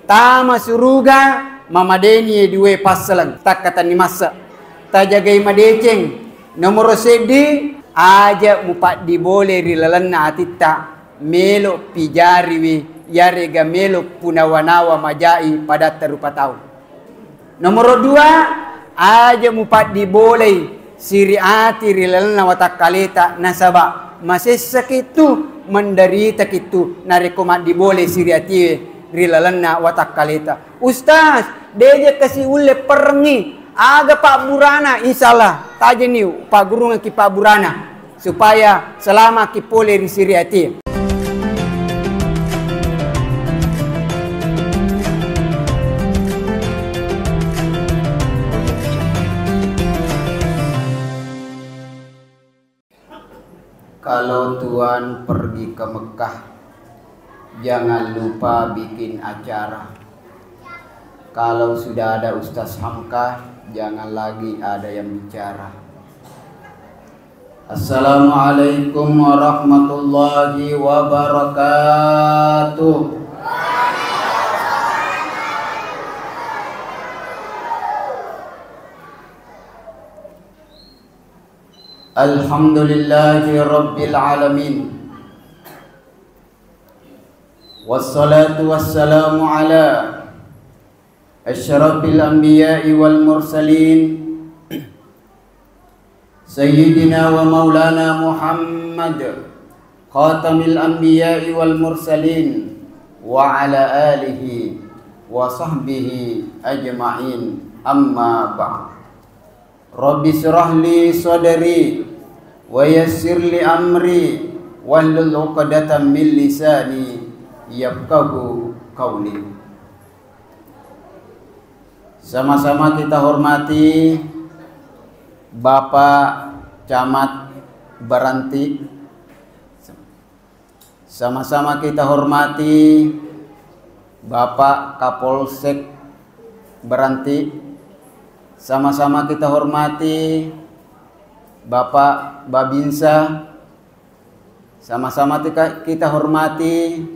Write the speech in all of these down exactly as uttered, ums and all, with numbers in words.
Tama suruga, mamadeni e dua passaleng, takkatenni masse. Tajagai madeceng. Nomoro seddi, aja mupaddibole ri lalenna atitta, melo pijariwi, yarega melo punawa-nawa majai padatta rupa tau. Nomoro dua, aja mupaddibolei siri ati ri lalenna watakkaleta, nasaba masessakittu, menderitaki tu narekko maddibolei siri atie ri lalenna watakkaleta. Ustaz, deja kasi ulle perrengi, aga pabburana? Insyaallah, tajeni pagurungaki pabburana supaya selamaki pole ri siri atie. Kalau Tuan pergi ke Mekah, jangan lupa bikin acara. Kalau sudah ada Ustaz Hamka, jangan lagi ada yang bicara. Assalamualaikum warahmatullahi wabarakatuh. Alhamdulillahi rabbil alamin. Wassalatu wassalamu ala asyrafil anbiya'i wal mursalin, sayyidina wa maulana Muhammad, khatamil anbiya'i wal mursalin, wa ala alihi wa sahbihi ajma'in. Amma ba'd. Rabbi syrah li sadri wa yassir li amri wahlul uqdatan min lisani yafqahu qawli. Sama-sama kita hormati Bapak Camat Baranti. Sama-sama kita hormati Bapak Kapolsek Baranti. Sama-sama kita hormati Bapak Babinsa. Sama-sama tika-, kita hormati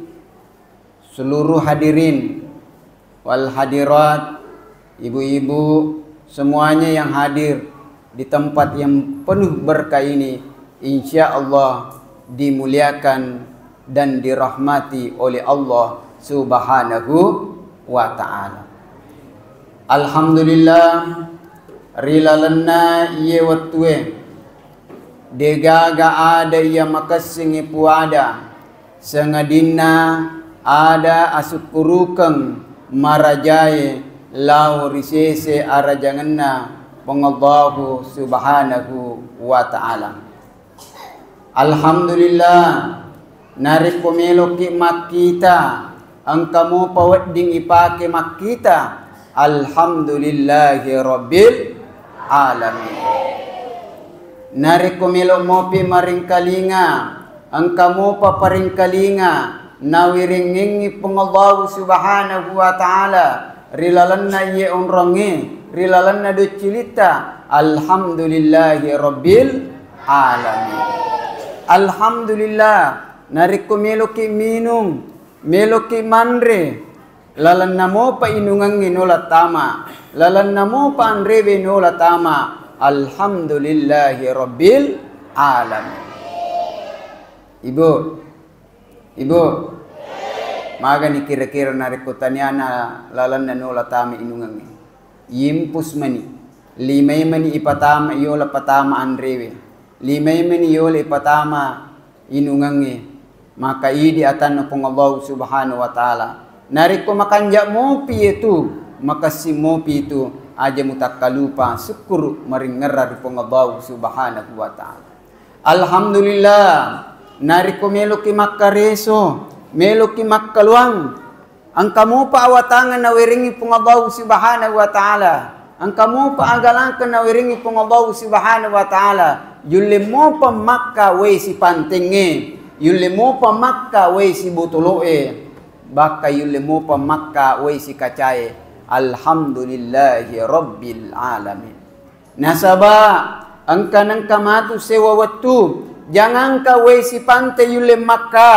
seluruh hadirin wal hadirat, ibu-ibu, semuanya yang hadir di tempat yang penuh berkah ini, insya Allah dimuliakan dan dirahmati oleh Allah Subhanahu wa Ta'ala. Alhamdulillah, ri lalenna iye wettue, degaga ada iya makessingngi puada, sangadinna ada asukkurukeng marajae lao ri sese arajangenna Puang Allahu Subhanahu wa Ta'ala. Alhamdulillah, narekko meloki makkita, engka mopa wedding ipake makkita, alhamdulillahi rabbil alamin. Narekko melo mopi maringkalinga, engka mopa paringkalinga nawirengengngi Puang Allahu Subhanahu wa Ta'ala ri lalenna iye onrongnge, ri lalenna doccilitta, alhamdulillahi rabbil alamin. Alhamdulillah, narekko meloki minung, meloki manre, lalenna mopa inungengnge nola tama, lalenna mopa anrewe nola tama, alhamdulillahi rabbil alamin. Ibu, Ibu, magani kira-kira narekko taniana lalenna nola tama inungengnge? Yimpus mani, limai mani ipatama, yola patama anrewe, limai mani yola ipatama inungengnge, maka idi atanna Puang Allahu Subhanahu wa Ta'ala. Narekko makanja mopi yetu, makessing mopi itu, aja mutakkalupa sukkuru maringerra ri Puang Allahu Subhanahu wa Ta'ala. Alhamdulillah, narekko meloki makkareso, meloki makkaluang, engka mopa awatangeng nawerengngi Puang Allahu Subhanahu wa Ta'ala, engka mopa agalangkeng nawerengngi Puang Allahu Subhanahu wa Ta'ala, yulle mopa makka wae sipantengnge, yulle mopa makka wae sibotolo'e, bakka yulle mopa makka wae sikacae. Alhamdulillahi rabbil alamin. Nasaba engka nengka matu sewa wettu, jangangka wae sipante yulle makka,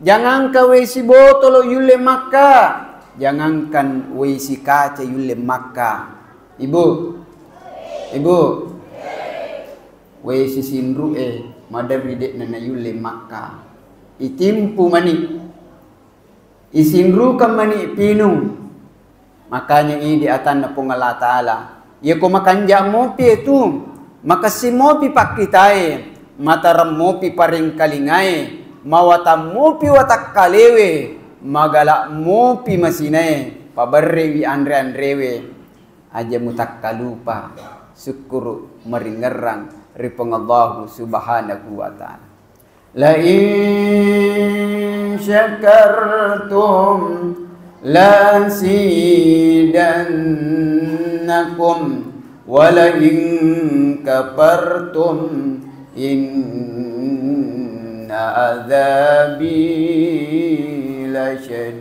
jangangka wae sibotolo yulle makka, Jangankan wae sikaca yulle makka. Ibu, ibu, wae sisinru'e maderri de'na nayulle makka. Itimpu mani, isinrukeng mani pinung. Makanya idi atanna Puang Allah Ta'ala, iyako makanja mopi etu, makessing mopi pakkitae, matareng mopi parengkalingae, mawatang mopi watakkalewe, magala mopi masinae, paberrewi anre-anrewe, aja mutakkalupa sukkuru maringerrang ri Puang Allahu Subhanahu wa Ta'ala. La in syakartum la azidannakum wa la in kafartum inna adzabi lasyadid.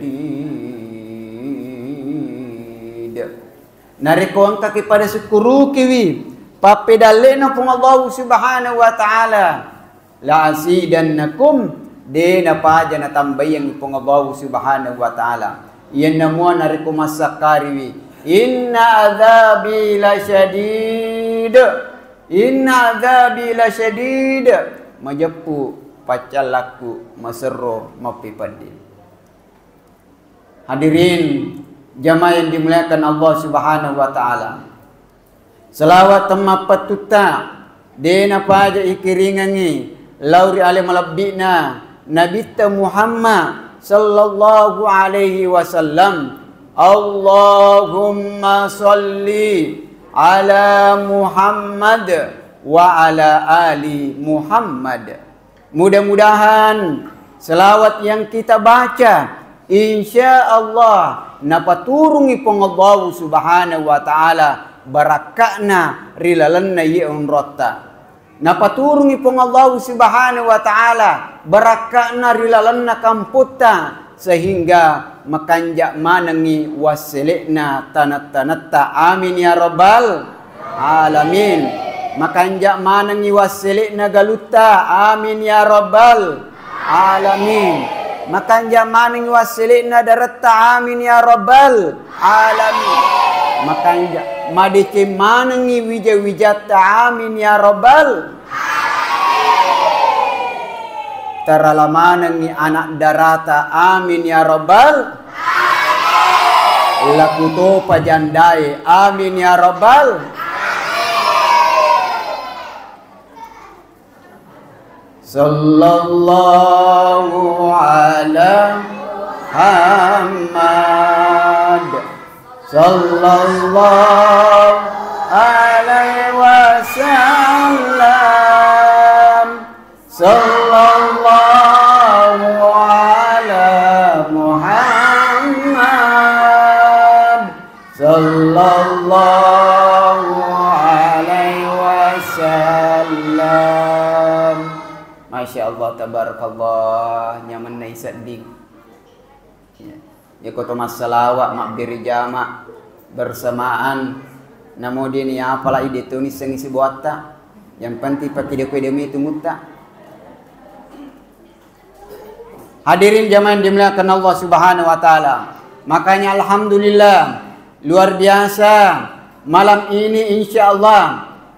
Narekko engkaki pada sukkurukiwi pappedalle'na Puang Allahu Subhanahu wa Ta'ala, la azidannakum, de napaja natambaiyangngi Puang Allahu Subhanahu wa Ta'ala. Iyanna mua narekko massakkariwi, inna adzabi lasyadid, inna adzabi lasyadid, majeppu paccallakku maserro mappipeddi. Hadirin jamaah yang dimuliakan Allah Subhanahu wa Ta'ala. Selawat temmapettutta de napaja ikiringengngi lao ri ale malebbi'na Nabitta Muhammad sallallahu alaihi wasallam. Allahumma salli ala Muhammad wa ala ali Muhammad. Mudah-mudahan selawat yang kita baca, insya Allah napaturungi Puang Allahu Subhanahu wa Ta'ala barakka'na ri lalenna iye onrotta. Napaturungi Puang Allahu Subhanahu wa Ta'ala barakka'na ri lalenna kampotta, sehingga makanja manengngi wassele'na tanetta-netta. Amin ya rabbal alamin. Makanja manengngi wassele'na galutta. Amin ya rabbal alamin. Makanja manengngi wassele'na daretta. Amin ya rabbal alamin. Makanja madeceng manengngi wija-wijatta. Amin ya rabbal Tarala manengngi anak darata. Amin ya rabbal. Lakutopa jandae. Amin ya rabbal. Sallallahu ala Muhammad. Sallallahu alaihi wasallam. Sallallahu ala Muhammad. Sallallahu alaihi wasallam. Masya Allah, tabarakallah, nyamenna isedding. Ya. Yako to massalawa, mabbere jama bersamaan, namo deni apalai de to nissengngi sibuatta. Yang penting pakide-kide mi tungutta. Hadirin jamaah yang dimuliakan Allah Subhanahu wa Ta'ala. Makanya alhamdulillah, luar biasa, malam ini insya Allah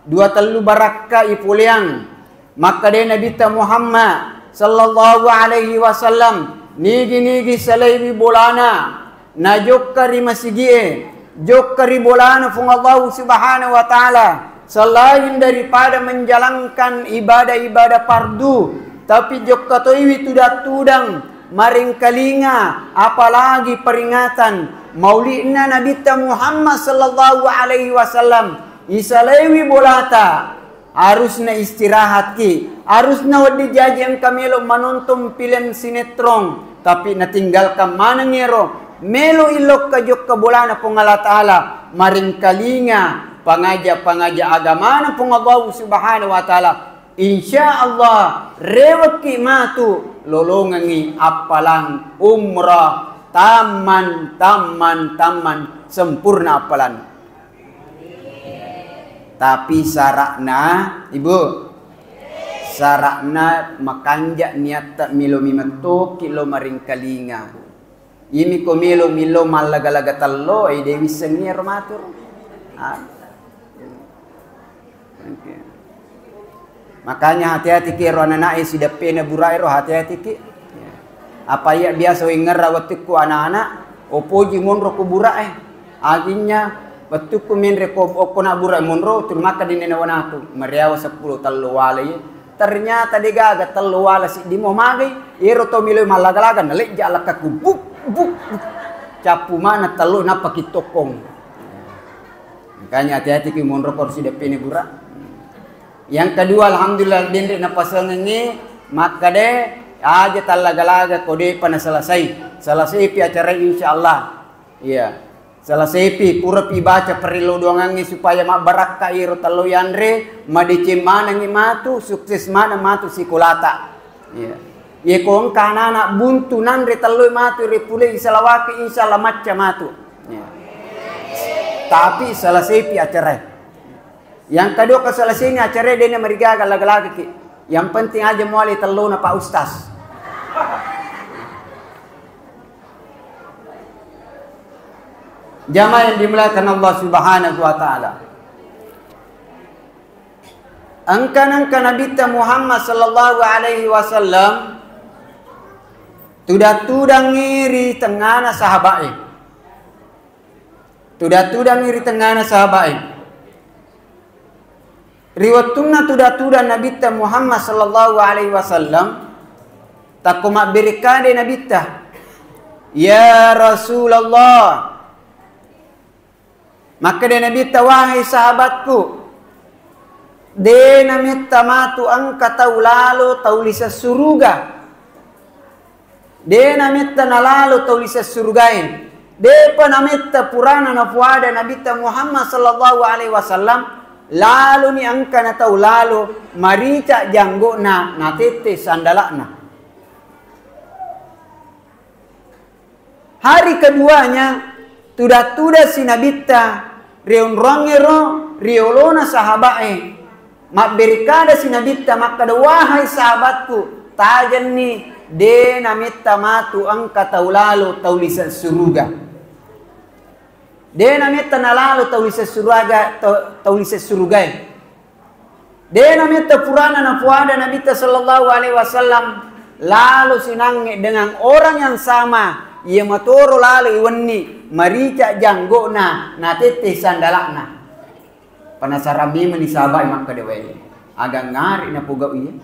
dua tellu barakka ipoleang. Makkeda Nabitta Muhammad sallallahu alaihi wasallam, nigi-nigi salaiwi bolana, najokka ri masigi'e, jokka ri bolana Puang Allahu Subhanahu wa Ta'ala, selain daripada menjalankan ibadah-ibadah fardu, tapi jokka toiwi tudang-tudang, maringkalinga, apalagi peringatan maulidna Nabitta Muhammad sallallahu alaihi wasallam, isalaiwi bolata. Harusna istirahatki, harusna wedding jaji engka melo manonton film sinetron, tapi natinggalkan maneng ero, melo illokka jokka bolana Puang Allah Ta'ala, maringkalinga pangaja-pangaja agamana Puang Allah Subhanahu wa Ta'ala. Insya Allah rewekki matu lolongengi appalang umrah tamman, tamman, tamman sempurna appalang. Tapi sara'na, Ibu, sara'na makanja niatta melo mimettoki lo maringkalinga. Iyami ko melo millau mallaga-laga tello, eh, de wissengngi ero matu. Ah. Oke. Makanya hati-hati ki ero anak-anak e sideppena bura'e ro, hati-hati ki. Apa iya biasa wengngerra wettukku anak-anak, opoji monro ku bura'e. Akhirnya wettukku menre ko okko na bura'e monro, turu makkeda nene wanaku, mariawa seppulo tello wala ye. Ternyata degaga tello wala siddi mo magai, ero to miloi mallaga-laga, nalejja lakkakku, buk, buk, buk. Cappu mana tello nappa ki tokkong. Makanya hati-hati ki monro ko ro sideppena bura. Yang kedua, alhamdulillah, denre napasengengngi, makkade aja tallaga-laga ko depa naselesai. Selesai pi acara, insyaallah. Iya. Selesai pi, pura pi baca parellau doangangnge supaya mabbarakka iro tello yanre, madeceng manengngi matu, sukses maneng matu sikolata. Iya. Ye ko engka anak-anak buntu nanre tello matu ri pulei salawaki, insyaallah macca matu. Iya. Tapi selesai pi acara. Yang kedua, ko selesai ni acara, dena marigaga laga-laga ki. Yang penting aja muale tellona Pak Ustaz. Jamaah yang dimuliakan Allah Subhanahu wa Ta'ala. Engka nengka Nabitta Muhammad sallallahu alaihi wasallam tudang-tudangngi ri tengngana sahaba'e. Tudang-tudangngi ri tengngana sahaba'e. Ri wettunna tudang-tudang Nabitta Muhammad sallallahu alaihi wasallam, takko mabbere kade Nabitta, "Ya Rasulullah," makkeda Nabitta, "Wahai sahabatku, de nametta matu engka tau lalo tau lise suruga." De nametta nalalo tau lise surugae. Depa nametta purana nafuada Nabitta Muhammad sallallahu alaihi wasallam, laloni engkana tau lalo marica janggo'na, natette sandala'na. Hari keduanya, tudang-tudang si Nabitta ri onroangngero, ri olona sahaba'e. Mabbere kada si Nabitta makkeda, "Wahai sahabatku, tajenni, de nametta matu engka tau lalo tau lise suruga." De nametta nalalo tau lise suruga, tau, tau lise surugae. De nametta purana nafuada Nabitta sallallahu alaihi wasallam lalo sinangnge dengan orang yang sama, iya matoro lalo iwenni marica janggo'na, natette sandala'na. Penasaran memang ni sahabat makkeda, "Wae, aga ngari napogau iya?"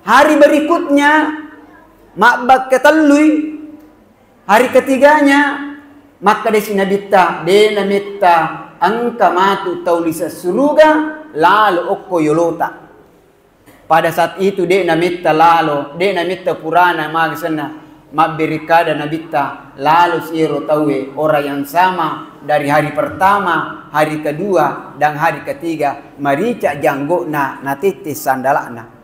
Hari berikutnya, mabbakka tellui, hari ketiganya, makkeda si Nabitta, "De nametta engka matu tau lise suruga lalo okko yolota." Pada saat itu, de nametta lalo, de nametta purana, maga senna, mabbere kada Nabitta, lalo si ero tauwe, orang yang sama, dari hari pertama, hari kedua, dan hari ketiga, marica janggo'na, natette sandala'na.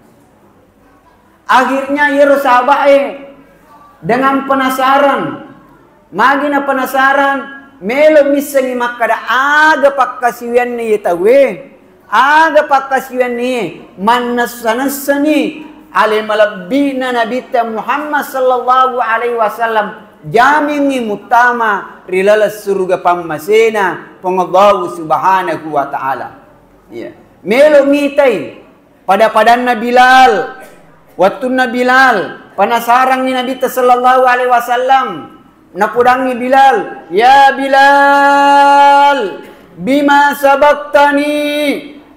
Akhirnya, iyaro sahaba'e dengan penasaran, magi na penasaran, melo missengngi makkeda, aga pakkasiwianna iye tauwe, aga pakkasiwianna iye, mannessa-nessani ale malebbi'na Nabitta Muhammad sallallahu alaihi wasallam, jamingngi muttama ri laleng suruga pammasena Puang Allahu Subhanahu wa Ta'ala. Iya. Melo mitai pada-padanna Bilal. Wettunna Bilal penasarangngi Nabitta sallallahu alaihi wasallam, napodangngi Bilal, "Ya Bilal, bima sabaqtani?"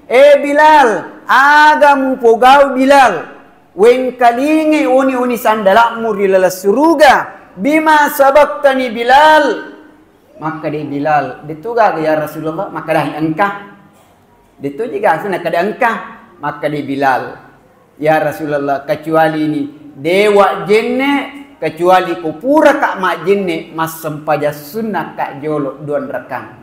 Eh Bilal, aga mupogau Bilal? Wengkalingai oni-oni sandala'mu ri laleng suruga. "Bima sabaqtani Bilal?" Makkeda Bilal, "Detu gaga ya Rasulullah." Makkeda, "Engka." "Detu ji gaga?" Nakkeda, "Engka." Makkeda Bilal, "Ya Rasulullah, kecuali ini, dewa jenne, kecuali ko puraka majjenne, massempajang sunnaka jolo duanrakang."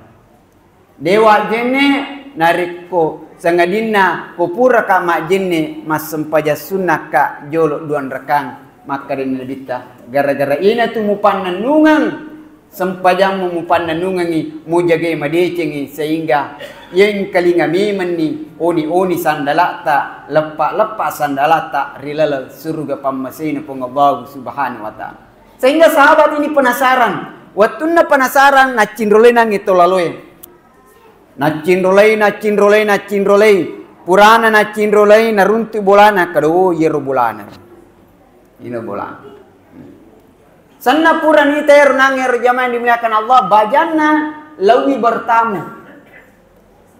Dewa jenne, narekko sangadinna ko puraka majjenne, massempajang sunnaka jolo duanrakang. Makkeda Nabitta, gara-gara ina tu mupannennungeng, sempajammu mupannennungengi, mujagai madecengi, sehingga yengkalinga memenni oni-oni sandalata, leppa-leppa sandalata ri laleng suruga pammasena Puang Allahu Subhanahu wa Ta'ala. Sehingga sahabat ini penasaran. Wettunna penasaran, naccinrolai nangnge to laloe. Naccinrolai, naccinrolai, naccinrolai. Purana naccinrolai, naruntu bolana, kada, oh, iyaro bolana. Ino bolana. Senna pura nita ero nangnge ero jamaah yang dimuliakan Allah, bajanna laui bertamu.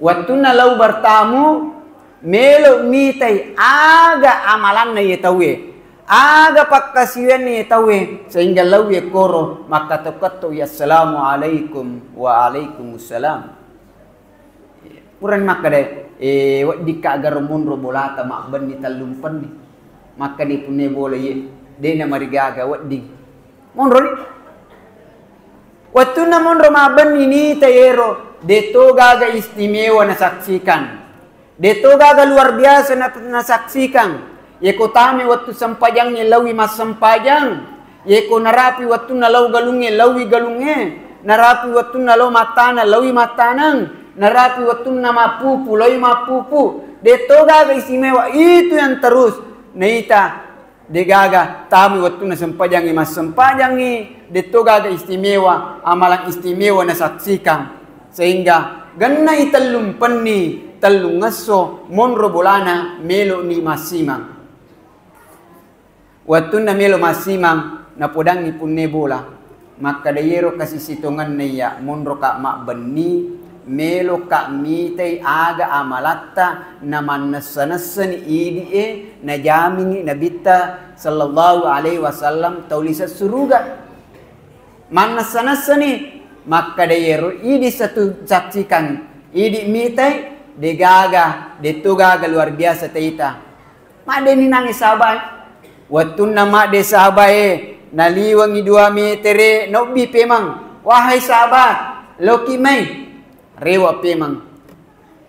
Wettunna lao bertamu, melo mitai aga amalanna iye tauwe, aga pakkasiwianna iye tauwe, sehingga lao iye koro makkatto-katto, "Assalamualaikum." "Waalaikumussalam." Purani makkeda, "Eh, weddikka garo monro bolata mabbenni tellumpenni?" Makkeda punna bola iye, "De namarigaga, wedding." Monroni. Wettunna monro mabbenni nita ero, de to gaga istimewa nasaksikan. De to gaga luar biasa na-, nasaksikan. Yeko tame wettu sempajangnge laui massempajang. Yeko narapi wettunna lao galungnge, laui galungnge. Narapi wettunna lao mattana, laui mattanang. Narapi wettunna mappupu, laui mappupu. De to gaga istimewa. Itu yang terus naita. Degaga tami wettunna sempajangngi, massempajangngi, detto gaga istimewa, amalan istimewa nasaksikan, sehingga gennai tellumpenni, tellungesso monro bolana meloni massimang. Wettunna melo massimang, napodangngi punne bola. Makkeda, "Iyero kasisitongenna iya, monroka mabbenni, meloka mitai aga amalatta namannessa-nessani idi'e najamingi Nabitta sallallahu alaihi wasallam tau lise suruga." Mannessa-nessani, makkeda, "Iyero idi satu saksikan, idi mitai, degaga, detto gaga luar biasa taita." Maddeni nangnge sahabae. Wettunna madde sahabae, naliwengi dua metere, naobbi pemang, "Wahai sahabat, loki mai." Rewa pemang.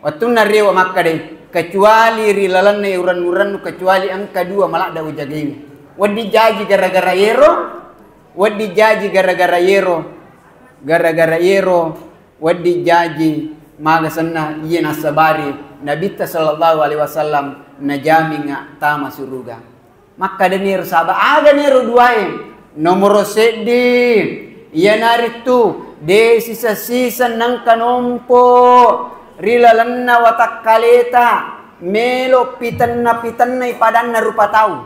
Wettunna rewa makkeda, "Kecuali ri lalenna urennu-rennu, kecuali engka dua maladda ujagaiwi." Wedding jaji gara-gara yero, wedding jaji gara-gara yero, gara-gara yero Wedding jaji maga senna iya nassabari Nabitta sallallahu alaihi wasallam najaminga tama suruga. Makkedani ero sahaba, "Aga nero duae?" "Nomoro seddi, iyanaritu de sisa-sisa nengka nompo ri lalenna watakkaleta melo pitenna-pitennai padanna rupa tau."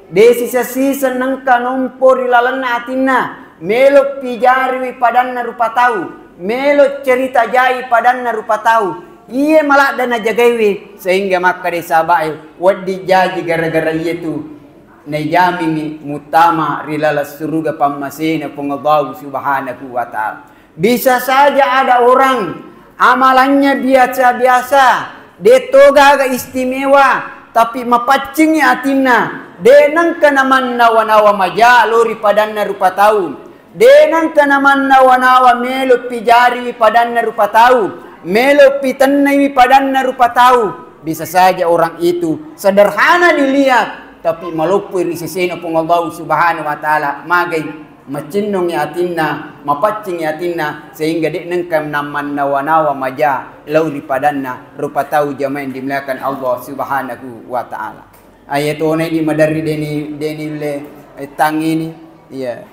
De sisa-sisa nengka nompo ri lalenna atinna, melo pijariwi padanna rupa tau, melo cerita jai padanna rupa tau. Iye maladda najagaiwi, sehingga makkeda sahabae, "Wedding jaji gara-gara iyetu naijamingi muttama ri laleng suruga pammasena Puang Allahu Subhanahu wa Ta'ala." Bisa saja ada orang amalannya biasa-biasa, de to gaga istimewa, tapi mapaccingi atinna, de nengka namannawa-nawa maja lao ri padanna rupa tau, de nengka namannawa-nawa melo pijariwi padanna rupa tau, melo pitennaiwi padanna rupa tau. Bisa saja orang itu sederhana dilihat, tapi maloppoi ri sesena Puang Allahu Subhanahu wa Ta'ala. Magai? Macinnongi atinna, mapaccingi atinna, sehingga de nengka namannawa-nawa maja lao ri padanna rupa tau, jamaah yang dimuliakan Allah Subhanahu wa Ta'ala. Aye tona idi maderri deni, deni le, eh, tangini. Iya.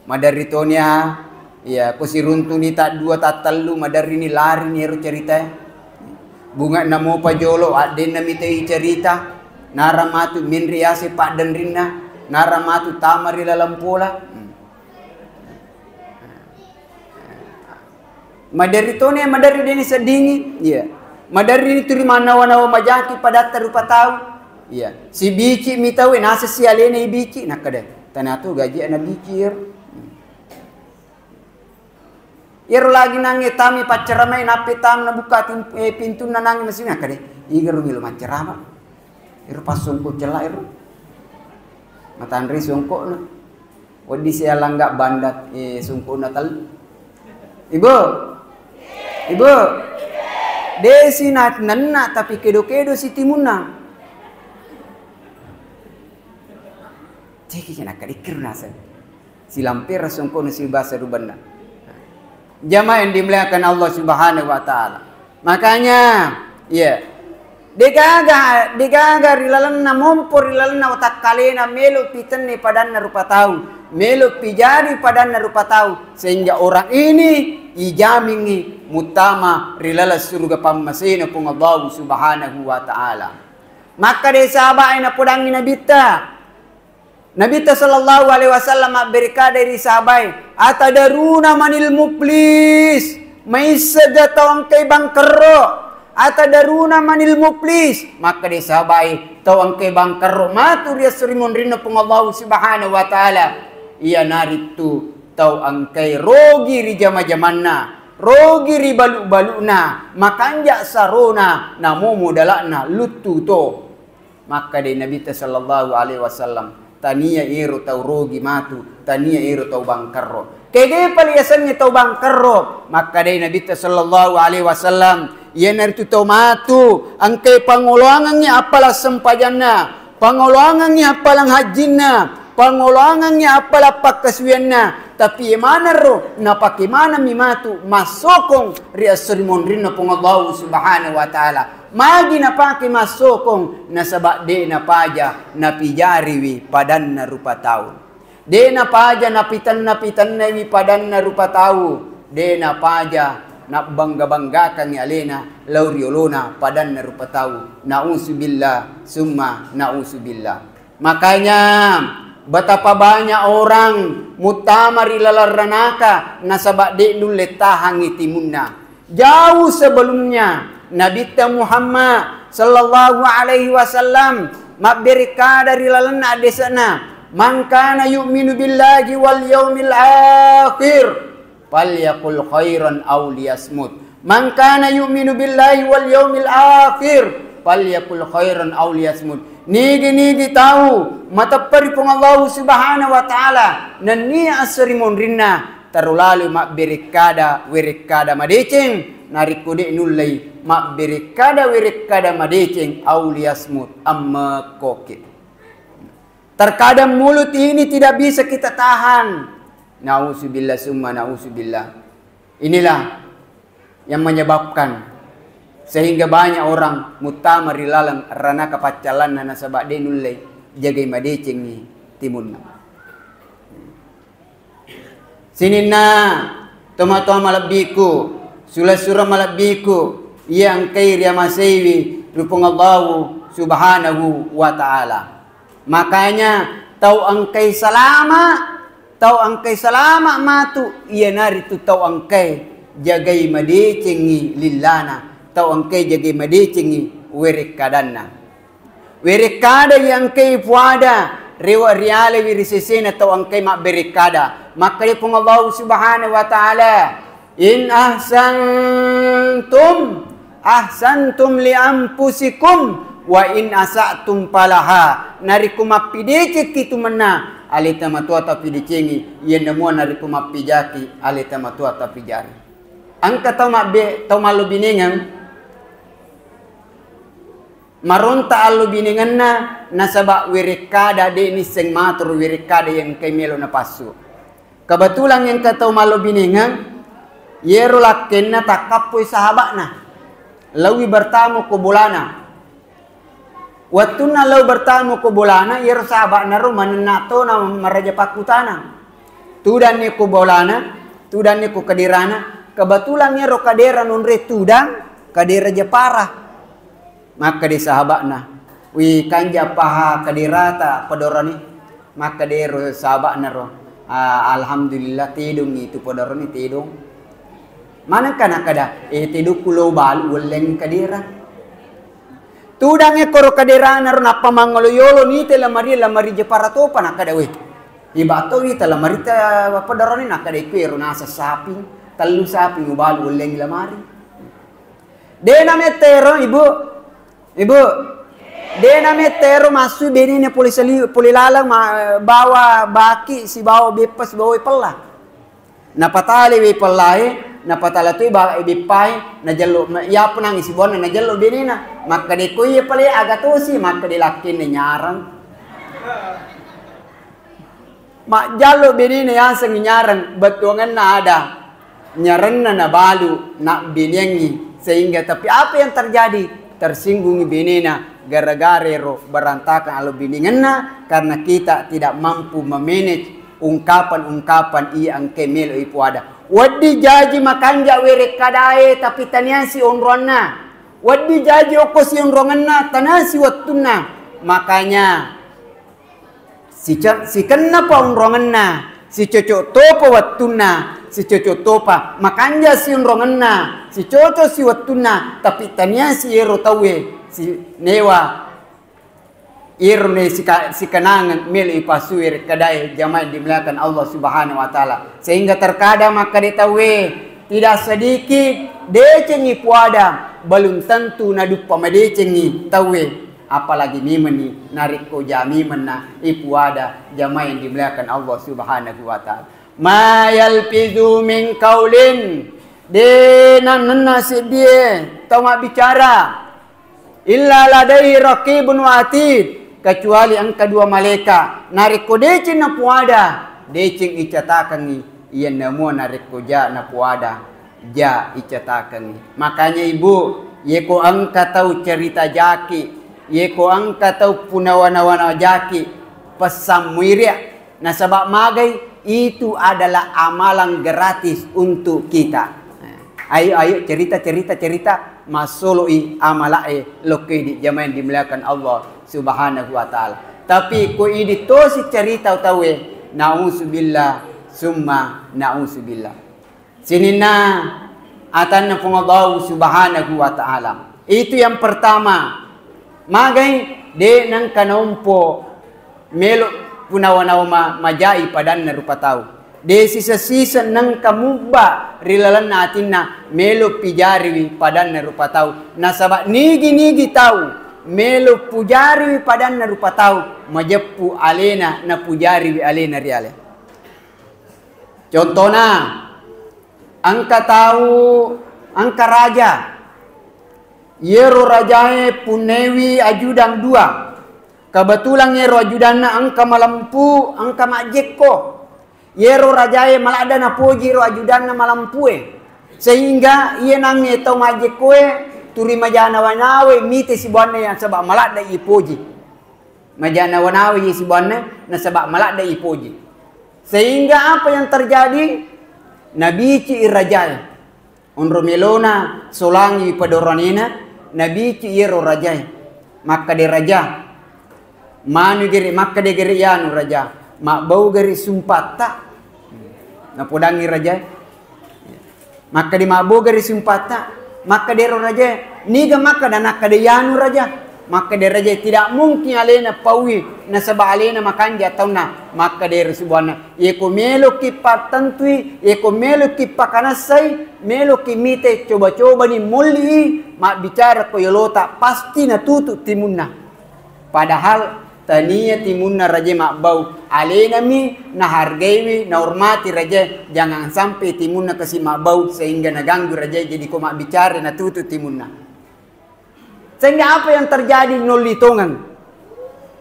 Maderri tonia, iya, ko siruntuni taddua tattellu, maderrini larini ero ceritae. Bunga namopa jolo, addenna mitai cerita, nara matu menri ase paddenrinna, nara matu tama ri laleng pola. Hmm. Maderri tone, maderri deni seddingi, iya. Maderri turi mannawa-nawa majaki padatta rupa tau. Iya. Sibici mi tau, nasa si alena ibici, nakkeda, "Tanatu gaji ana bici ero." Iyaro lagi nangnge tami pacceramai, nappi tam nabuka tim-, eh, pintunna nangnge masina kade. Igaro melo maccerama. Ero passongko cella ero. Matanre songkokna. Wedding sialangga bandat, eh, songkokna tellu. Ibu. Ibu. Desi na nenna tapi kedo-kedo si timunna. Ceki kena kadikkir naseng. Silampera songkokna sibasa rubanna. Jamaah yang dimuliakan Allah Subhanahu wa Ta'ala. Makanya, iya, degaga, degaga ri lalenna mompo, ri lalenna watakkalena melo pitenni padanna rupa tau. Melo pijari padanna rupa tau, sehingga orang ini ijamingi muttama ri laleng suruga pammasena Puang Allahu Subhanahu wa Ta'ala. Makkeda sahabae napodangi Nabitta, Nabitta sallallahu alaihi wasallam mabbere kada ri sahabae, "Atadaruna manil muflis?" Maissega tau engkai bangkerro? "Atadaruna manil muflis?" Makkeda sahabae, "Tau engkai bangkerro matu ri esso ri monrinna Puang Allahu Subhanahu wa Ta'ala, iyanaritu tau engkai rogi ri jama-jamanna, rogi ri balu-baluna, makanja sarona, namo modala'na luttu to." Makkedai Nabitta sallallahu alaihi wasallam, "Tania ero tau rogi matu, tania ero tau bangkerro." Kegai pale yasengnge tau bangkerro? Makkedai Nabitta sallallahu alaihi wasallam, iyanaritu tau matu engkai pangoloangengngi appalang sempajanna, pangoloangengngi appalang hajjinna, pangoloangengngi appalang pakkasuwianna, tapi iye maneng ro napake manengmi matu massokong ri esso ri monrinna Puang Allahu Subhanahu wa Ta'ala. Magi napake massokong? Nasaba de napaja napijariwi padanna rupa tau. De napaja napitenna-pitennaiwi padanna rupa tau. De napaja nabbangga-banggakangngi alena lao ri olona padanna rupa tau. Nauzubillah, summa nauzubillah. Makanya, betapa banyak orang muttama ri laleng ranaka nasaba de nulle tahangngi timunna. Jauh sebelumnya, Nabitta Muhammad sallallahu alaihi wasallam mabbere kada ri lalenna addesena, "Man kana yu'minu billahi wal yaumil akhir, falyakul khairan aw liyasmut. Man kana yu'minu billahi wal yaumil akhir, falyakul khairan aw liyasmut." Nigi-nigi tau mateppa ri Puang Allahu Subhanahu wa Ta'ala, nennia esso ri monrinna, taro lalo mabberekkada werekkada madeceng, narekko de nullei mabberekkada werekkada madeceng, aw liyasmut, ammekkoki. Terkadang mulut ini tidak bisa kita tahan. Nauzubillah summa nauzubillah. Inilah yang menyebabkan sehingga banyak orang muttama ri laleng ranaka paccallanna nasaba de nullei jagai madecengngi timunna. Sininna tomatoa malebbiku, sula-sura malebbiku, iya engkai riamaseiwi ri Puang Allahu Subhanahu wa Ta'ala. Makanya, tau engkai salama, tau engkai salama matu, iyanaritu tau engkai jagai madecengngi lillana, tau engkai jagai madecengngi werekkadanna. Werekkada iya engkai puada, rewe rialewi ri sesena tau engkai mabberekkada. Makkeda Puang Allahu Subhanahu wa Ta'ala, "In ahsantum, ahsantum li anfusikum, wa in asa'tum falaha." Narekko mappidecekki tu mennang, aleta matoa tapidecengi, iyanna mua narekko mappijaki, aleta matoa tapijari. Engka tau mabbe-, tau mallobinengeng, maronta allobinengenna nasaba werekkada de nisseng maturu werekkada iya engkai melo napassu. Kebetulan engka tau mallobinengeng, yero lakkenna takkappoi sahaba'na, laowi bertamu ko bolana. Wettunna lao bertamu ko bolana, yero sahaba'na ro manenna tona maraja pakkutanang. Tudanni ko bolana, tudanni ko kaderana, kebetulan yero kadera nonre tudang, kadera Jepara. Makkeda sahaba'na, "Wi kanja paha kaderata padorani?" Makkeda ero sahaba'na ro, "Ah, alhamdulillah, tedongngi tu padorani, tedong." Manengka nakkeda, "Eh, tedokku lo balu wellengngi kadera." Tudang ekkoro kaderana ro nappa mangolo yolo nite lamari, lamari Jepara topa nakkeda, "Weh, iba to wita lamarita padorani?" Nakkeda, "Iko ero naseng saping, tellu saping ubalu wellengngi lamari." De namettero, Ibu. Ibu. De namettero massu benena pole sali-, pole laleng ma-, bawa baki sibawa beppa sibawa pella. Napatale we pellae, napatala toi ba-, beppae, najello ma-, yapo nangi sibawanna najello benena. Makkeda ko iye pale aga tosi, makkeda lakkenna nyarang. Majjallo benena yaseng nyareng, bettuangenna ada nyarenna nabalu, nabbiniangngi, sehingga, tapi apa yang terjadi? Tersinggungi benena gara-gara ero berantakan allo biningenna, karena kita tidak mampu memanage Ungkapan-ungkapan iya engkae melo ipoada. Wedding jaji makanja werekkadae, tapi taniasi onroanna. Wedding jaji okko sionrongenna, tanasi wettunna. Makanya, sica-, sikennapa onrongenna, sicocok topa wettunna, sicocok topa makanja sionrongenna, sicocok si wettunna, tapi taniasi ero tauwe sinewa. Iyaro ne sika-, sikenangeng melo ipasue rekkadae, jamaah yang dimuliakan Allah Subhanahu wa Ta'ala. Sehingga terkadang makkeda tauwe, tidak sedikit decengi puada, belum tentu naduppa madecengi tauwe, apalagi mimenni narekko jamimenna ipuada, jamaah yang dimuliakan Allah Subhanahu wa Ta'ala. Ma yalfizu min qaulin, de nannenna seddie tau mabbicara. Illa ladaihi raqibun wa atid, kecuali engka dua malaika. Narekko deceng napuada, deceng icatakengngi. Iyanna mua narekko ja napuada, ja icatakengngi. Makanya ibu, yeko engka tau cerita jaki, yeko engka tau punawana-wana jaki, pesammuiria. Nasaba magai, itu adalah amalan gratis untuk kita. Ayo, ayo, cerita, cerita, cerita, massoloi amalae lokedi, jamaah yang dimuliakan Allah Subhanahu wa Ta'ala. Tapi ko idi tosi cerita tauwe, nauzubillah, summa nauzubillah. Sininna atanna Puang Allahu Subhanahu wa Ta'ala. Itu yang pertama. Magai, de nengka naompo melo punawa-nawa ma-, majai padanna rupa tau. De sisa-sisa nengka mubba ri lalenna atinna melo pijariwi padanna rupa tau. Nasaba nigi-nigi tau melo pujariwi padanna rupa tau, majeppu alena napujariwi alena ri ale. Contona, engka tau, engka raja. Yero rajae punnewi ajudang dua. Kebetulan yero ajudanna engka malempu, engka majjekko. Yero rajae maladda napoji ro ajudanna malempue. Sehingga iye nangnge tau majjekkoe turi majanawa-nawai mite sibuanna yang saba maladda ipoji. Majanawa-nawai sibuanna nasaba maladda ipoji. Sehingga apa yang terjadi? Nabici i rajae. Onro melona solangi padoranena, nabici iyaro rajae. Makkade raja, manu gere, makkade gere yanu raja, mabbau gere sumpatta. Napodangi rajae. Makkade mabbogari sumpatta, makkadero rajae, niga makkada nakkada yanu raja? Makkada rajae, tidak mungkin alena paui nasaba alena makanja taunna. Makkaderu sibuanna, yeko meloki pattentui, yeko meloki pakanassai, meloki mite coba-cobani molli mabbicara ko yolota, pasti natutu timunna. Padahal tania timunna rajae mabbau, alenami nahargaiwi, nahormati rajae, jangan sampai timunna kasi mabbau sehingga naganggu rajae, jadi ko mabbicara natutu timunna. Sehingga apa yang terjadi? Nolli tongeng.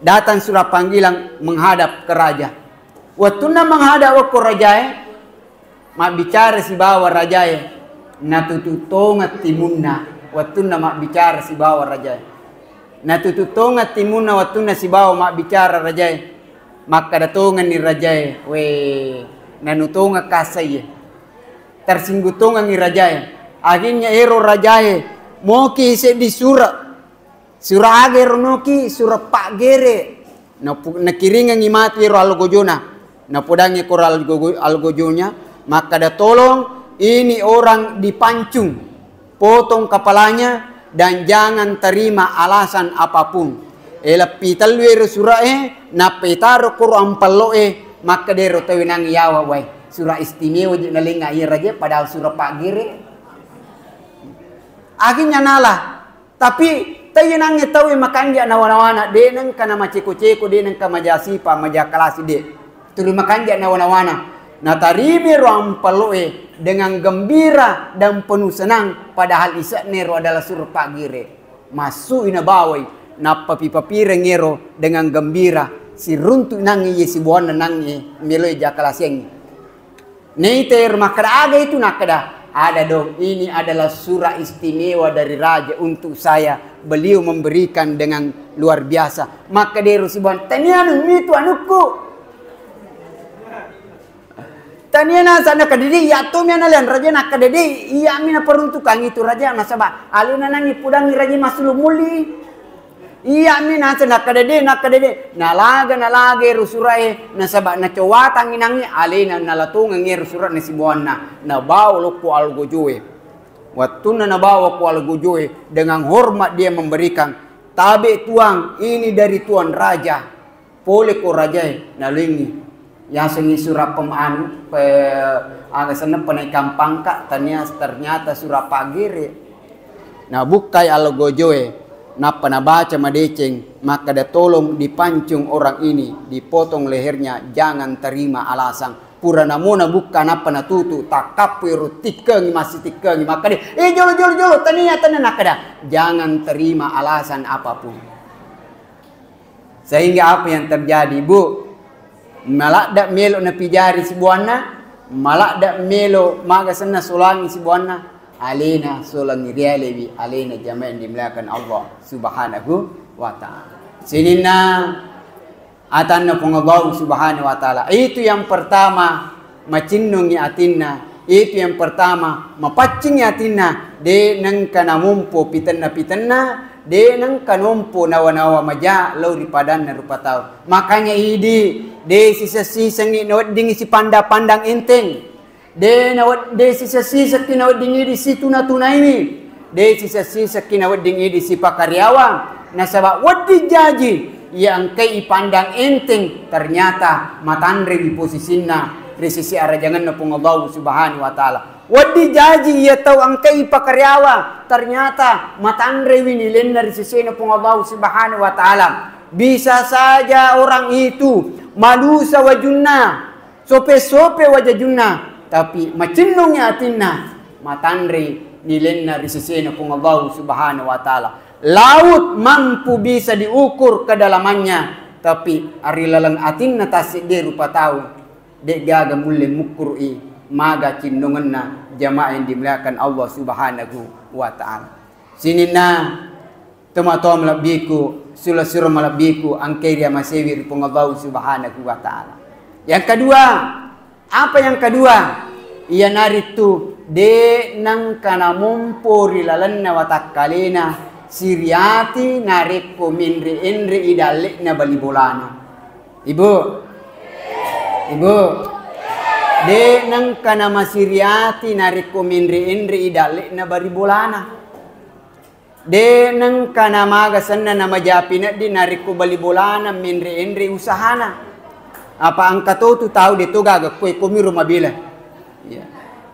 Datang surat panggilan menghadap ke raja. Wettunna menghadap okko rajae, mabbicara sibawa rajae, natutu tongeng timunna wettunna mabbicara sibawa rajae. Natutu tongeng timunna wettunna sibawa mabbicara rajae. Makkada tongenni rajae, "We, nanu tongeng kasaiye." Tersinggung tongengi rajae. Akhirnya ero rajae moki seddi sura. Sura aga ero noki? Sura paggere. Napu-, nakiringengi matu ero algojona. Napodangi koro algogo-, algojonya, makkada, "Tolong, ini orang dipancung. Potong kepalanya dan jangan terima alasan apapun." E, leppi tellu ero surae, nappa itaro koro ampelloe, makkada ero tauwe nang yawa, "Wae, sura istimewa je nalenga iya raja, padahal sura paggere." Akhirnya nala. Tapi taiye nangnge tauwe makanja nawa-nawana, de nengka namaceko-ceko, de nengka maja sipa, maja kalasi, de. Tuli makanja nawa-nawana. Natarimi ro ampelloe dengan gembira dan penuh senang, padahal ise'ne ro adalah sura paggere. Massui nabawai, nappa pipapireng ero dengan gembira, siruntu nangnge iye sibuanna nangnge meloi jakkalasiangngi. Naita ero makkada, "Aga itu?" Nakkada, "Ada dong, ini adalah sura istimewa dari raja untuk saya. Beliau memberikan dengan luar biasa." Makkada ero sibuan, "Tania anu mitu anukku." Tania naseng nakkeda de, iya' tommi analeang raja nakkeda de, iya'mi naperuntukang itu raja, nasaba' alena nangngi pudangngi raja massulu mulli. Iya'mi naseng nakkeda de, nakkeda de. Nalaga, nalaga ero sura'e, nasaba' nacowatangngi nangngi alena, nalatongengngi ero sura'na sibawanna, nabawa lokko algojoe. Wettunna nabawa ko algojoe, dengan hormat dia memberikan, "Tabe' Tuang, ini dari Tuan Raja." Pole ko rajae, naluingngi. Yasengngi sura'na pem-, anu, pe-, aga senna, penaikan pangkat, tania, ternyata sura' paggere'. Nabukkai algojoe, nappa nabaca madeceng, makkeda, "Tolong dipancung orang ini, dipotong lehernya, jangan terima alasan." Pura namo nabukka, nappa natutu, takkappu ero tikkengngi, massitikkengngi, makkeda, "Eh, jolo, jolo, jolo, tania, tania," nakkeda, "Jangan terima alasan apapun." Sehingga apa yang terjadi, Bu? Maladde' melo' napijari sibawanna, maladde' melo' maga senna solangi sibawanna, alena solangi rialewi, alena jamaah yang dimuliakan Allah Subhanahu wa Ta'ala. Sininna atanna Puang Allah Subhanahu wa Ta'ala. Itu yang pertama, macinnungngi atinna. Itu yang pertama, mapaccingngi atinna, de' nengka namompo pitenna-pitenna, de' nengka nompo nawa-nawa maja lao ri padanna rupa tau. Makanya idi, de' siseng-sisengngi naweddingngi sipandang-pandang enteng. De' nawed-, de' siseng-sisekki nawedding idi situna-tunaiwi. De' siseng-sisekki nawedding idi sipakariawa. Nasaba' wedding jaji iya engkai ipandang enteng, ternyata matanrewi posisinna ri sisi arajangenna Puang Allah Subhanahu wa Ta'ala. Wedding jaji iya tau engkai ipakariawa, ternyata matanrewi nilenna ri sesena Puang Allah Subhanahu wa Ta'ala. Bisa saja orang itu malusa wajunna, sope-sope wajajunna, tapi macinnungngi atinna, matanre nilenna ri sesena Puang Allah Subhanahu wa Ta'ala. Laut mampu bisa diukur kedalamannya, tapi ri laleng atinna tasseddi rupa tau, de' gaga mulle mukkuru'i maga cinnungenna, jamaah yang dimuliakan Allah Subhanahu wa Ta'ala. Sininna tomatoa malebbiku, sura-sura malebbiku, engkai riamasewi ri Puang Allah Subhanahu wa Ta'ala. Yang kedua, apa yang kedua? Iyanaritu de' nengka namompo ri lalenna watakkalena siriati narekko menre-enre i dalle'na bali bolana. Ibu, ibu, de' nengka namasiriati narekko menre-enre i dalle'na bali bolana. De' nengka namaga senna namajapi neddi narekko bali bolana menre-enre usahana. Apa engka to tu tau de' to gaga koe, komiro mabela. Iya.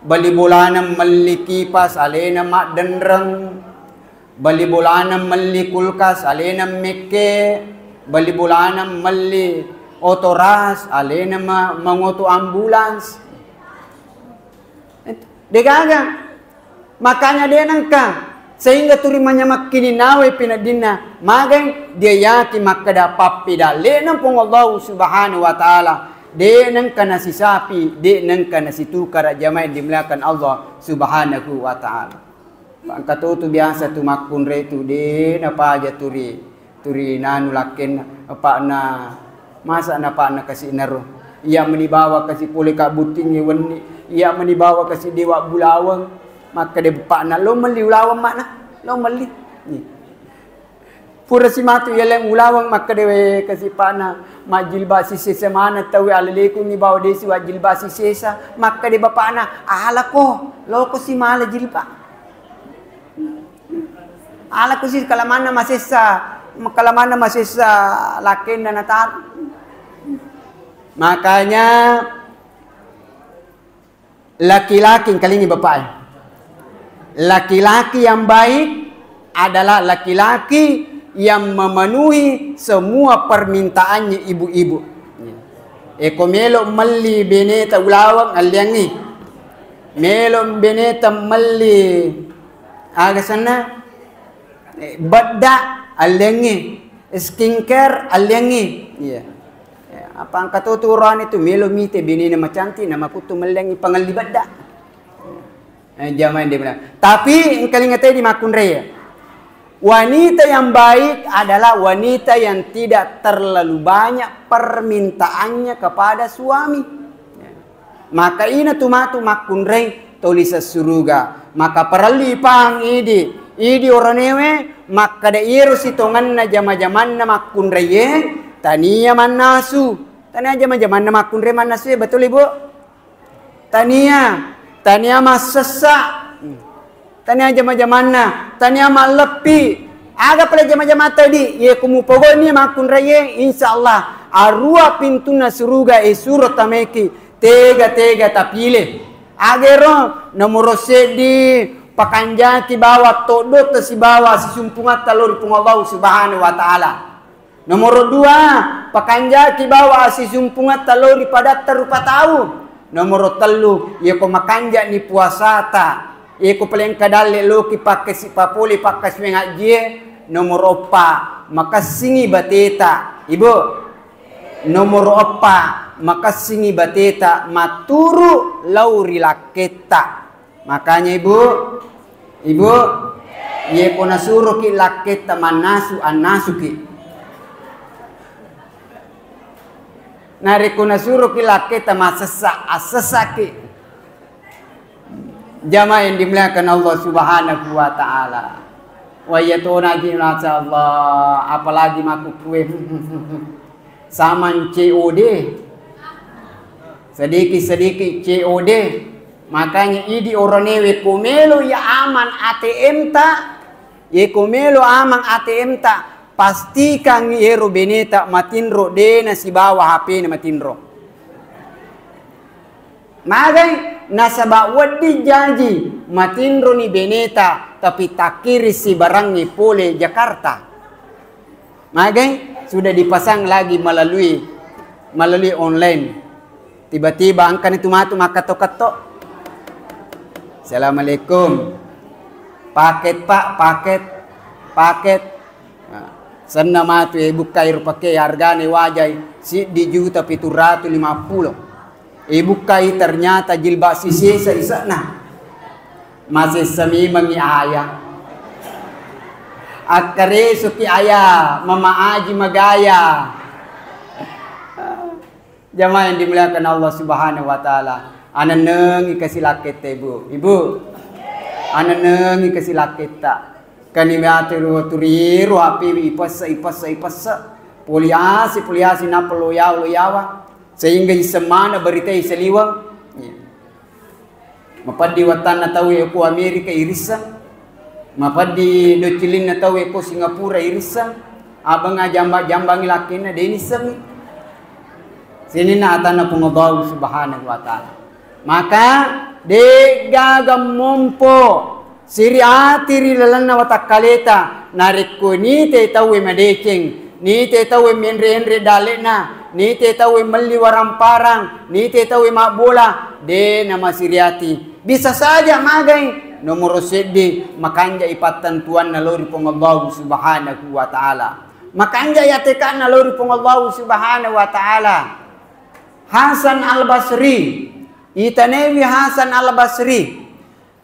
Bali bolana melli kipas, alena maddenreng. Bali bolana melli kulkas, alena mekke. Bali bolana melli oto ras, alena ma-, mangoto ambulans. De' gaga. Makanya de' nengka. Sehingga turi manyamekkininnawe pineddinna. Magai dia yakin makkeda pappedalle'na Puang Allah Subhanahu wa Ta'ala. De' nengka nasisapi, de' nengka nasitukara, jamaah yang dimuliakan Allah Subhanahu wa Ta'ala. Engka to tu biasa tu makkunrai tu de' napaja turi, turi nanu lakkenna, apa'na, masa napa'na kasi naro. Iya meni bawa kasi pole ka buttingnge wenni, iya meni bawa kasi dewa bulaweng, makkeda bapa'na, "Lo melli ulaweng, makna, lo melli." Nih. Pura simatu yaleng ulaweng, makkeda we kasi pa'na, "Majjilbab sisesa maneng tauwe alalekungngi bawa desi wajjilbab sisesa." Makkeda bapa'na, "Alako, loko si mala jilbab." Alako si kalamanna masessa, kalamanna masessa lakkenna natar. Makanya laki-laki, engkalingi bapak, eh. Laki-laki yang baik adalah laki-laki yang memenuhi semua permintaannya ibu-ibu. Eko melo melli beneta ulaweng, alliangngi. Melo beneta melli aga senna? Eh, bedda, alliangngi. Skincare, alliangngi. Iya. Eh, apa engka to tu urane tu melo mite benena macantik, namakuttu melliangngi pangelli bedda. Eh, jamaah yang dimuliakan. Tapi engkalinga tadi makkunrai. Wanita yang baik adalah wanita yang tidak terlalu banyak permintaannya kepada suami. Ya. Maka ina tu matu makkunrai tau lise' suruga. Maka parellu ipahang idi, idi oroanewe makkeda iyaro sitongenna jama-jamanna makkunraie tania mannasu. Tania jama-jamanna makkunrai mannasu e, betul, Ibu? Tania, tania massessa. Tania jama-jamanna, tania malleppi. Aga pale jama-jamata di, ye ko mupogoni makkunraie, insya Allah arua pintunna suruga e suro tamaiki, tega-tega tapile. Agero nomoro seddi, pakanjaki bawa toddo tasibawa sisumpungatta lao ri Puang Allah Subhanahu wa Ta'ala. Nomoro dua, pakanjaki bawa assisumpungatta lao ri padatta rupa tau. Nomoro tellu, yeko makanjani puasata, yeko palengka dalle loki pakkasi-, papole pakkasiwiang ajjie. Nomoro eppa, makessingi bateta. Ibu, nomoro eppa, makessingi bateta matturu lao ri lakketta. Makanya, Ibu, Ibu, yeko nasuroki lakketta mannasu, annasuki. Narekko nasuroki lakketta massessa, assessaki. Jamaah yang dimuliakan Allah Subhanahu wa Ta'ala. Wayya tona ji, Masya Allah, apalagi makkukue. Samang C O D. Sedikit-sedikit C O D. Makanya idi oroanewe ko melo ya aman A T M ta, ye ko melo aman A T M ta, pastikan yero beneta matinro de nasibawa H P na matinro. Magai? Nasaba wedding jaji matinroni beneta, tapi takkiri sibarangngi pole Jakarta. Magai? Sudah dipasang lagi melalui, melalui online. Tiba-tiba engkani tu matu makkatto-katto. Assalamualaikum. Paket, Pak, paket, paket. Nah, senna matu e bukkai rupake hargane wajai siddi juta pitu ratu lima pulo. E bukkai ternyata jilbab sisesa ise'na. Masessa memangngi aya. Akkaresoki aya, mama aji magaya. Jamaah yang dimuliakan Allah Subhanahu wa Ta'ala, anennengi kasi lakketta, Ibu. Ibu, anennengi kasi lakketta. Kani matu ro turiru H P ipesse, ipesse, ipesse. Poliasi, poliasi, nappa loyawa, loyawa. Sehingga isemmana beritai saliweng. Iya. Mapaddi wattanna tauwe ko Amerika irisseng. Mapaddi doccilinna tauwe ko Singapura irisseng. Abang ajamba-jambangi lakkenna de nissengngi. Sininna atanna Puang Allahu Subhanahu wa Ta'ala. Maka de'gaga mompo siri ati ri lalenna watakkaleta, narekko nite tauwe madeceng, nite tauwe menre-enre dalle'na, nite tauwe melli waramparang, nite tauwe mabbola, de namasiri ati. Bisa saja magai, nomoro seddi, makanjai pattentuanna lao ri Puang Allahu Subhanahu wa Ta'ala. Makanjai ateka'na lao ri Puang Allahu Subhanahu wa Ta'ala. Hasan Al-Basri, itanaiwi Hasan Al-Basri.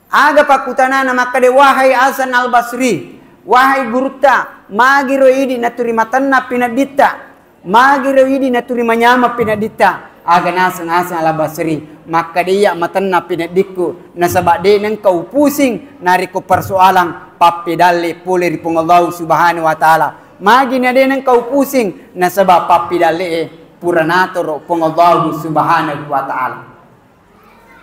Aga pakkutanana makkeda, "Wahai Hasan Al-Basri, wahai gurutta, magiro idi naturi matenna pinedditta? Magiro idi naturi manyameng pinedditta?" Aga naseng Hasan Al-Basri makkeda, "Iya matenna pineddikku, nasaba de nengka upusing narekko persoalan pappedalle pole ri Puang Allahu Subhanahu wa Ta'ala. Magi na de nengka upusing, nasaba pappedalle e pura natoro Puang Allahu Subhanahu wa Ta'ala."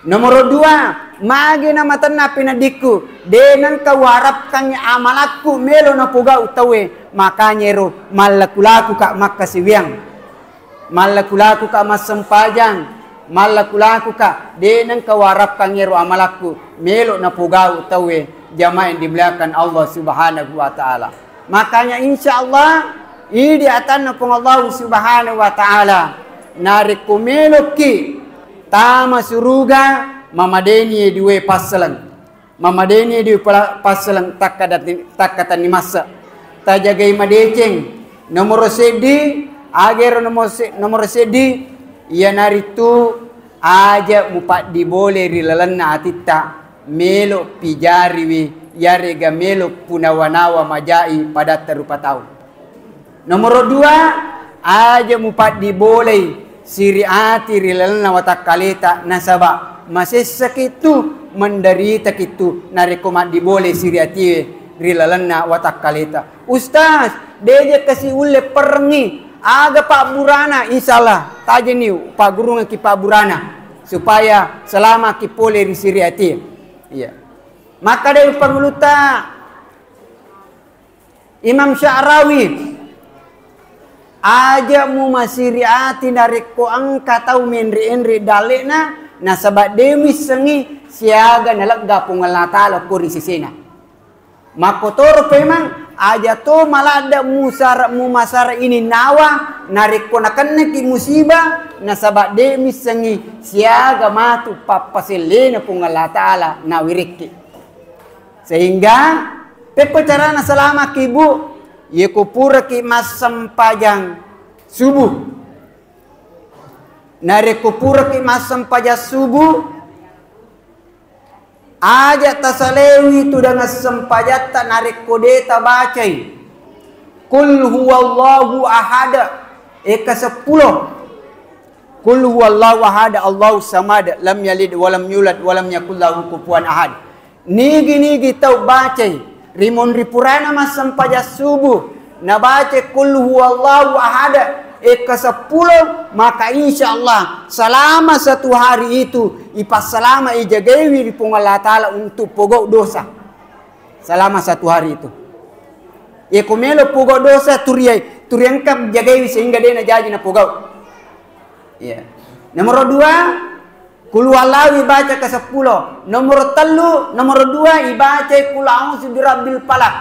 Nomoro dua, magi na matenna pineddikku, de nengka uharapkangngi amalakku melo napogau tauwe, makanya ero mallaku-lakuka makkasiwiang, mallaku-lakuka massempajang, mallaku-lakuka, de nengka uharapkangngi ero amalakku melo napogau tauwe, jamaah yang dimuliakan Allah Subhanahu wa Ta'ala. Makanya insya Allah, idi atanna Puang Allahu Subhanahu wa Ta'ala, narekko melokki tama suruga, mamadeni due passaleng. Mamadeni due pala-, passaleng takkada-, takkatanni massa. Tajagai madeceng. Nomoro seddi, agero nomoro se-, nomoro seddi, iyanaritu aja mupaddi bole ri lalenna atitta, melo pijariwi, yarega melo punawa-nawa majai padatta rupa tau. Nomoro dua, aja mupaddi bolei siri ati ri lalenna watakkaleta, nasaba masessaki tu, menderitaki tu narekko maddibole siri atie ri lalenna watakkaleta. Ustaz, deje kasi ulle perengngi, aga pabburana? Insyaallah, tajeni paggurungengki pabburana supaya selamaki pole ri siri atie. Iya. Makkeda pangulutta Imam Sya'rawi, aja mumasiri ati narekko engka tau menre-enre dalle'na, nasaba de missengngi siaga nalegga Puang Allah Ta'ala ko ri sesena. Makkotoro pemang, aja to maladde musara, mumasara ininnawa narekko nakennaki musibah, nasaba de missengngi siaga matu pappasellena Puang Allah Ta'ala nawerekki. Sehingga pekko carana salamaki, Bu, yeko puraki massempajang subuh. Narekko puraki massempajang subuh, aja tasalewi tu dengan sempajatta narekko de tabacai Qul huwallahu ahad, eka seppulo. Qul huwallahu ahad, Allahu samad, lam yalid walam yulad, walam yakul lahu kufuwan ahad. Nigi-nigi tau bacai, ri monri purana massempajang subuh, nabaca Qul huwallahu ahad, eka seppulo, maka insya Allah selama satu hari itu ipassalama, ijagaiwi ri Puang Allah Ta'ala untuk pogau dosa. Selama satu hari itu. Yeko melo pogau dosa, turiai, turiangka jagaiwi sehingga de najaji napogau. Iya. Nomor dua, Qul huwallahu ibaca ke seppulo. Nomor tellu, nomor dua ibaca Qul a'udzu birabbil falaq.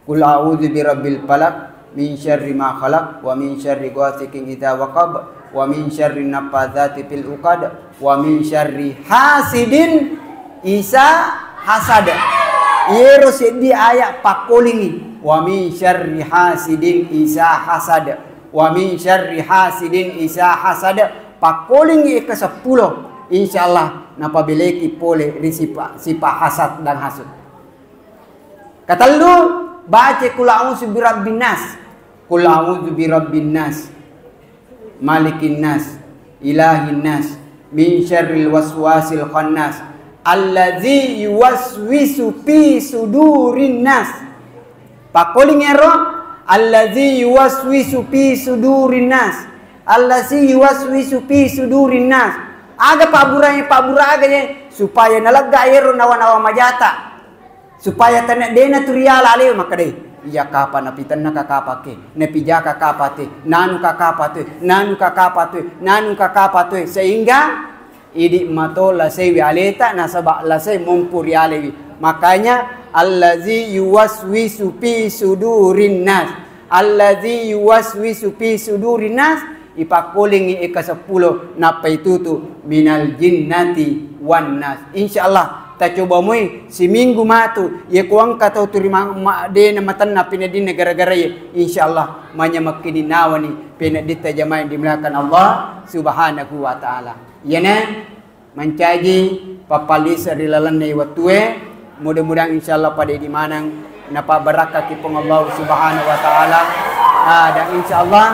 Qul a'udzu birabbil falaq, min syarri ma khalaq, wa min syarri ghasiqin idza waqab, wa min syarri naffatsati fil uqad, wa min syarri hasidin isa hasad. Iyero seddi ayat pakkolingi. Wa min syarri hasidin isa hasad. Wa min syarri hasidin isa hasad. Pakkolingi eka seppulo. Insya Allah napabeleki pole ri sipa, sipa hasad dan hasud. Katellu, baca Qul a'udzu birabbin nas. Qul a'udzu birabbin nas, malikin nas, ilahin nas, min syarril waswasil khannas, allazi yuwaswisu fi sudurin nas. Pakkoling ero, allazi yuwaswisu fi sudurin nas, allazi yuwaswisu fi sudurin nas. Aga pabburanya, pabbura aga ye, supaya nalegga ero nawa-nawa majata. Supaya tena dena turiala alewe makkedai, iya kapa napitenna ka kapake, napijaka kapate, nanu ka kapate, nanu ka kapate, nanu ka kapate, sehingga idi mato lasewi aleta nasaba lasei mompo rialewi. Makanya allazi yuwaswisu fi sudurin nas, allazi yuwaswisu fi sudurin nas, ipakkolingi eka seppulo nappa itutu minal jinnati wan nas. Insya Allah tacoba moi siminggu matu, ye kuangka tau turi ma, ma, dena matenna peneddinna gara-gara ye. Insya Allah manyamekkininawani penedditta jamaah yang dimuliakan Allah Subhanahu wa Ta'ala. Iyana mancaji pappalise ri lalenna wettue. Mudah-mudahan insya Allah pada idi maneng napabarakkaki Puang Allah Subhanahu wa Ta'ala. Ah, dan insya Allah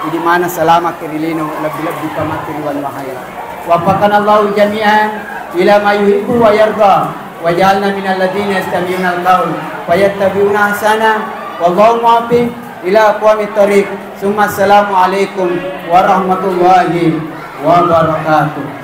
idi maneng salamaki ri lino, lebbi-lebbi pamakki ri wanuwa akhirat. Waffaqanallahu jami'an ila ma yuhibbu wa yarda, wa ja'alna minal ladzina yastami'unal qaul fayattabi'una ahsana. Wallahu muwaffiq ila aqwamit thariq. Summa assalamu alaikum warahmatullahi wabarakatuh.